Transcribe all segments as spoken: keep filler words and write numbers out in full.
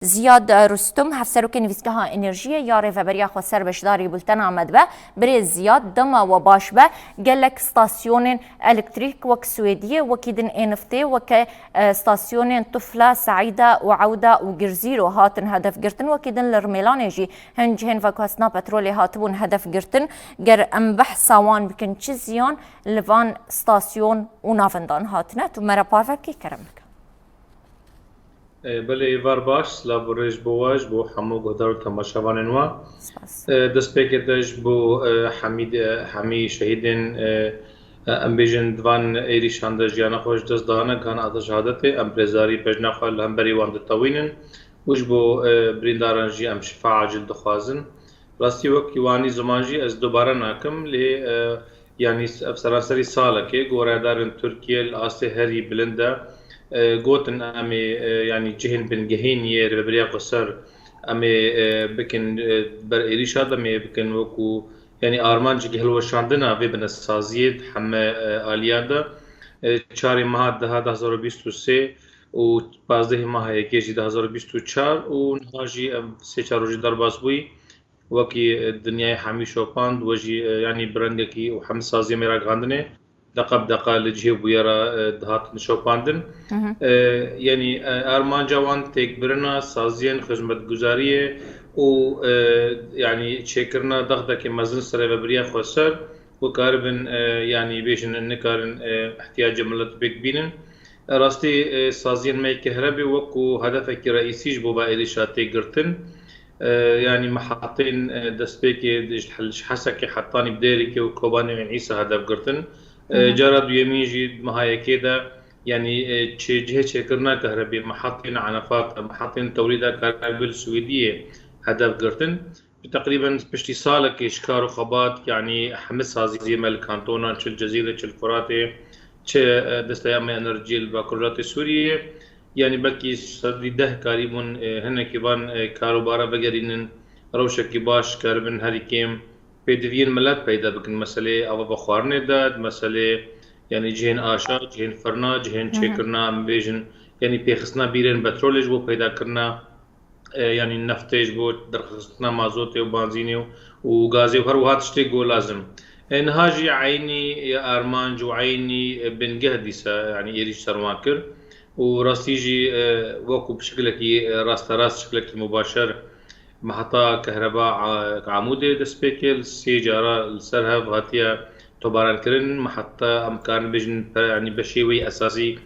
Ziyad Rustum, hevserokê Nivîsgeha Enerjiyê ya Rêveberiya Xweser beşdarî bultena me dibe. Birêz Ziyad, dema we baş be, gelek stasyonên elektrîk wek Swêdiyê, wekî din ê niftê, weke, e, stasyonên Tufla, Seîda û Ewda û Girzîro hatin hedef girtin, wekî din li Rimêlanê jî hin cihên veguhestina petrolê hatibûn hedef girtin. Ger em behsa wan bikin, çi ziyan li van stasyon û navindan hatine? Tu me re parve bikî, kerem bike. E, belê, êvar baş, silav û rêz bo we, ji bo hemû guhdar û temaşevanên we. Spas. E, destpêkê de ji bo, e, hemî de, hemî şehîdên, e, e, em bêjin di van êrîşan de jiyana xwe ji dest dane, gihane asta şehadetê, em rêzdarî bejna xwe li hemberî wan ditewînin û ji bo, e, birîndaran jî em şifa acil dixwazin. Rastî wekî wanî ziman jî ez dubare nakim, lê, e, yanî s-, ev seranserî salekê ku radarên Tirkiye li astê herî bilind e, e, gotin em ê, e, yanî cihên bingehîn yê Rêveberiya Xweser em ê, e, bikin, e, ber êrîşa de em ê bikin wekû, yanî armancek hilweşandina vê binesaziyê di heme, e, aliyan de. E, çarê meha deha du hazar û bîst û sê û pazdehê meha yekê jî du hazar û bîst û çar û niha jî ev sê çar rojî derbas bûyî. Wekî, e, dinyayê hemî şopand, we jî, e, yanî bi rengekî û hemî saziyê me ragihandinê, deqa bi deqa li cihê bûyera, e, dihatin şopandin. Hı hı. E, yanî, e, armanca wan têkbirina saziyên xizmetguzariyê û, e, yanî çêkirina dexdekê mezin ser Rêveberiya Xweser, ku karibin, e, yanî bêjin nikarin, e, ihtiyacê milet pêk bînin. Rastî, e, saziyên me yê kehrebê wekû hedefekî reîsî ji bo va êrîşa tê girtin. E, yanî mehatên, e, destpêkê di, ji, ji Hesekê hetanî bi Dêrikê û Kobanê Ên Îsa hedef girtin. E, Hı hı. Cara duyemîn jî di meha yekê de, yanî, e, çê, cihê çêkirina kehrebê, mehatên enefat, mehatên tewlîda karabê li Swêdiyê hedef girtin. Teqrîben piştî salekê ji kar û xebat, yanî hemî saziyê me li kantonan, çi li Cezîrê, çi li Furatê, çi, e, desteya me enerjiyê li Bakur Rojhilatê Sûriyê, yanî belkî sedî deh karîbûn, e, hinekî van, e, karûbara vegerînin, rewşekî baş karibin herî kêm pêdiviyên milet peyda bikin. Meselê ava vexwarinê de, meselê, yanî cihên aşa, cihên firna, cihên Hı hı. çêkirina, em bêjin, yanî pêxistina bîrên petrolê ji bo peydakirina e, yanî neftê ji bo derxistina mazotê û banzînê û, û gazê û her wiha tiştê ku lazim. E, niha jî eynî, e, armanc û eynî, e, bingeh dîsa, yanî êrîş ser wan kir. Û rastî jî, e, wekû bi şiklekî, e, rasterast, şiklekî mubaşer meheta kehreba, e, Amûdê dest pê kir, sê cara li ser hev hatiye tobarankirin. Meheta em karin bêjin, pe-, yanî beşê wê esasî,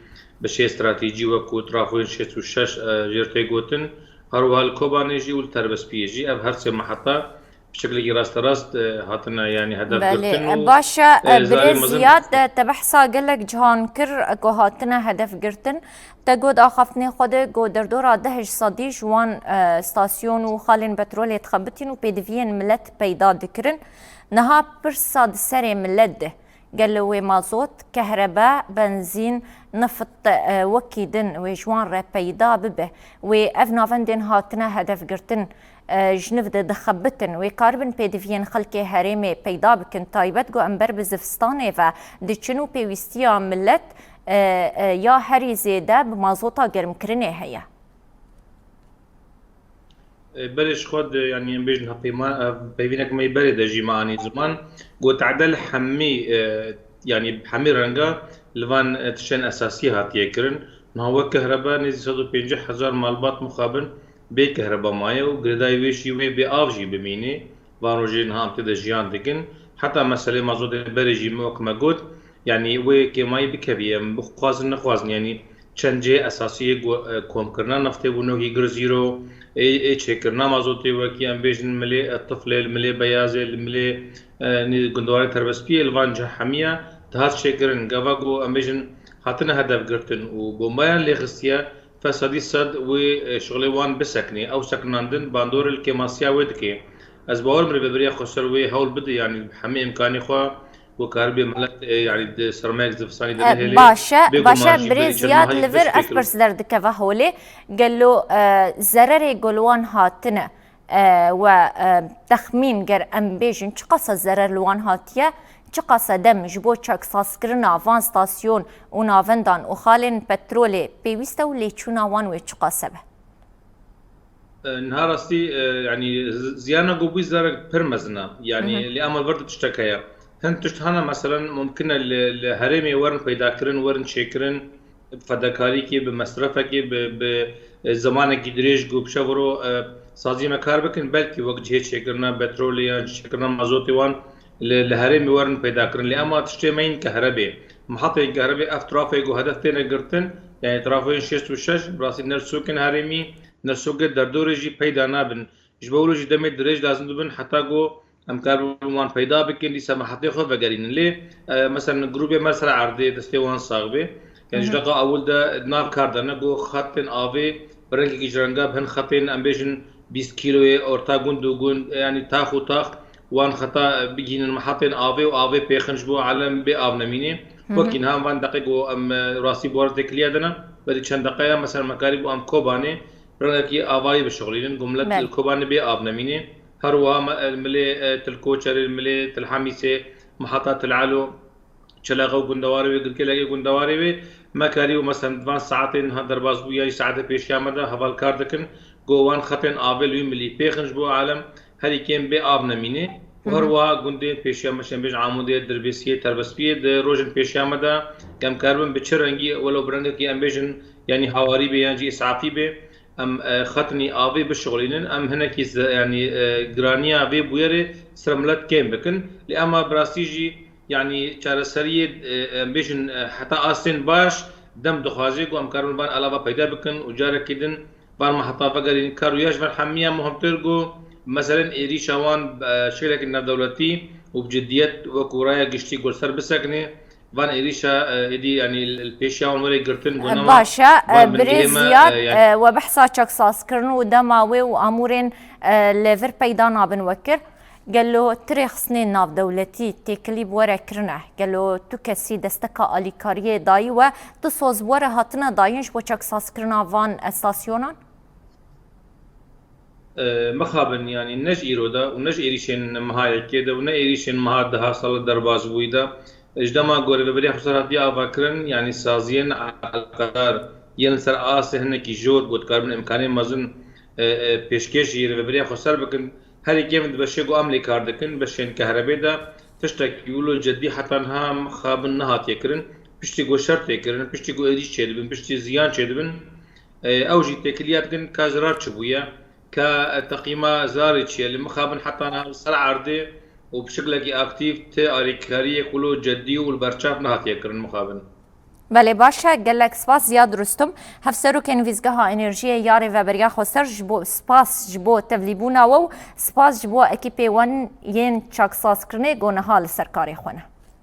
beşê stratejî wekû trafoyên şêst û şeş, e, jê re tê gotin. Her wiha li Kobanê jî û li Terbespiyê jî ev her sê meheta bi şeklekî rasterast, e, hatine, yanî hedef Belê, girtin û, baş e, e, zarê birêz mezin Ziyad, e, te behsa gelek cihan kir, e, ku hatine hedef girtin. Te got axaftinê xwe de ku derdora deh ji sedî ji wan, e, stasyon û xalên petrolê dixebitîn û pêdiviyên milet peyda dikirin. Niha pirsa di serê milet de, gelo wê mazot, kehrebe, benzîn, nift, e, wekî din wê ji wan re peyda bibe? Wê ev navendên hatine hedef girtin, e, ji niv de dixebitin, wê karibin pêdiviyên xelkê herêmê peyda bikin, taybet ku em ber bi zivistanê ve diçin û pêwîstiya milet, e, e, ya herî zêde bi mazota germkirinê heye? E, berê ji xwe de, yanî em bêjin hepêma, e, peyvînek me yê berê de jî me anî ziman. Got, tedel hemî, e, yanî hemî renga li van, e, tiştên esasî hatiye kirin. Niha wek kehrebe nêzî sed û pêncî hezar malbat mixabin bê kehreba maye û girêdayî wê jî wê bê av jî bimînê. Van rojê niha em tê de jiyan dikin. Heta meselê mazotê berê jî wek me got, yanî wê kêmayî bikevî, em bixwazin nexwazin, yanî çend cihê esasî yê ku, e, komkirina neftê bû, wekî Girzîro, ê, ê çêkirina mazotê, wekî em bêjin milê, e, Tiflê, li milê Beyazê, li milê, e, nî-, gundewarê Terbespiyê, li van cih hemiya dihat çêkirin. Gava ku em bêjin hatine hedef girtin û bombayan lêxistiye, fesadî sed wê, e, şixulê wan biseknê. Ew sekinandin bandorê li kêmasiya wê dike. Ez bawer im Rêveberiya Xweser wê hewl bide, yanî bi hemî îmkanê xwe, ku karibê milet, e, yanî di sermayek zivistanî de E, bihêle, baş e, bê baş e, guman jî birêz berî çend Ziyad, mehayê li vir dest pê ev kirin. Pirs derdikeve holê. Gelo, e, zererê ku li wan hatine, e, we, e, texmîn ger em bêjin, çiqasa zerer li wan hatiye, çiqasa dem ji bo çaksazkirina van stasyon û navendan û xalên petrolê pêwîst e û lêçûna wan wê çiqase be? E, niha rastî, e, yanî z-, ziyana ku bû zarek pir mezin e. Yanî Hı hı. Lê ama vir du tiştek heye. Hin tişt hene, meselen, mumkin e li, li herêmê werin peyda kirin, werin çêkirin, bi fedekarîkê, bi mesrefekê, bi, bi, e, zemanekî dirêj ku bi şev ro, e, saziyê me kar bikin, belkî wek cihê çêkirina petrolê yan çêkirina mazotê wan li, li herêmê werin peyda kirin. Lê ema tiştê me yên kehrebê, mihetên kehrebê, ev trafê ku hedef têne girtin, yanî trafeyên şêst û şeş, bi rastî ne li sûkên herêmî, ne li sûkê derdorê jî peyda nabin. Ji bo wilo jî demê dirêj lazim dibin heta ku em karibin wan peyda bikin, dîsa mihetê xwe vegerînin. Lê, e, meselen grûbê me li ser erdê destê wan sax bê. Yani ji Hı hı. deqa ewil de di nav kar de ne ku xetên avê bi rengekî ji renga bi hin xetên, em bêjin, bîst kîloyê orta gund û gund, yanî tax û tax wan xeta bigihînin mihetên avê û avê pêxin ji bo alem bê av nemînê. Hı hı. Wekî niha van deqê ku em, e, rastî bi wan têkiliya de ne. Berî çend deqeya, meselen, me karîbû em Kobanê rengekî avayî bişixulînin, ku millet Belê. li Kobanê bê av nemînê. Her wiha me, e, milê, e, Til Koçerê, milê Til Hemîsê, miheta Til Elo, Çelexe û gundewarê wê, Girkêlekê gundewarê wê, me karî û, meselen, di van saetên niha derbas bû, ya jî saetê pêşiya me de hevalkar dikin, ku wan xetên avê li wî milî pêxin ji bo alem herî kêm bê av nemînê. Û Hı her hı. wiha gundên pêşiya me, şên bêjin Amûdê, Dirbêsiyê, Terbespiyê, di rojên pêşiya me de em karibin bi çi rengî, welo bi rengekî em bêjin, yanî hawarî bê yan jî îsafî bê, em, e, xetnî avê bişixulînin, em hinekî ze-, yanî, e, giraniya vê bûyerê ser milet kêm bikin. Lê ema bi rastî jî, yanî çareseriyê, e, em bêjin, e, heta astên baş dem dixwaze ku em karin van alava peyda bikin û carekî din van me heta vegerîn kar û ya ji van hemiya muhimtir ku meselên êrîşa wan, e, şeklekî navdewletî û bi ciddiyet wekû raya giştî ku li ser bisekine, van êrîşa, e, êdî, yanî li, li pêşiya wan were girtin, ku E, nema Baş e, van e, bingehê Birêz me, Ziyad, e, yanî e, we behsa çaksazkirin û dema wê û amûrên, e, li vir peyda nabin we kir. Gelo tu rêxistinên navdewletî têkilî bi we re kirine? Gelo tu kesî desteka alîkariyê dayî we? Tu soz bi we re hatine dayîn ji bo çaksazkirina van estasyonan? E, mixabin, yanî ne ji îro de û ne ji êrîşên meha yekê de û ne êrîşên meha deha sala derbasbûyî de, ji dema ku rêveberiya xweser hatiye avakirin, yanî saziyên eleqedar yên li ser asê hinekî jor ku dikaribin îmkanên mezin, e, e, pêşkêşî rêveberiya xweser bikin, herî kêm di beşê ku em lê kar dikin, beşên kehrebê de, tiştekî wilo cedî heta niha mixabin nehatiye kirin. Piştî ku şer tê kirin, piştî ku êrîş çêdibin, piştî ziyan çêdibin, e, ew jî têkiliya dikin ka zirar çi bûye, ka, e, teqîma zirarê çi ye. Li mixabin heta niha li ser erdê û bi şiklekî aktîf ti alîkariyek wilo cedî û li berçav nehatiye kirin mixabin. Belê, baş e, gelek spas Ziyad Rustum, Hevserokê Nivîsgeha Enerjiyê ya Rêveberiya Xweser, ji bo, spas ji bo tevlîbûna we û spas ji bo ekîpê wan yên çaksazkirinê ku niha li ser karê xwe ne.